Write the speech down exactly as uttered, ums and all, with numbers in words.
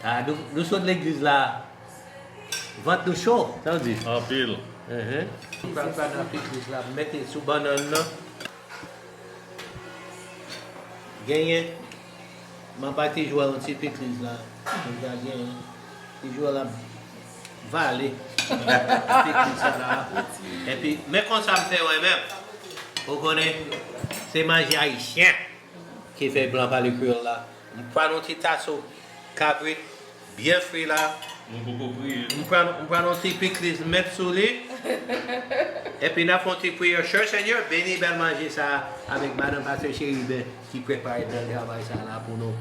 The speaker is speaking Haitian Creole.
Ah, nou, nou sot legliz la, vant nou cho. Sa w di? Anpil. Mhm. M pral pran nan pikliz la, m mete sou bannann nan. Genyen, m ap ti jwe yon ti pikliz la. M pral genyen. Ti jwe la, vale. Pikliz sa la. Epi, men konsa m fè wè menm. Ou konnen, se manje ayisyen ki fè blan pale kreyòl la. M pran yon ti taso kabrit, byen fri la. Nou poko priye. M pran, m pran yon ti pikliz met sou li. Epi n ap fè yon ti priyè. Chè Senyè, beni bèl manje sa avèk madanm pastè Cheriben ki prepare bèl travay sa la pou nou.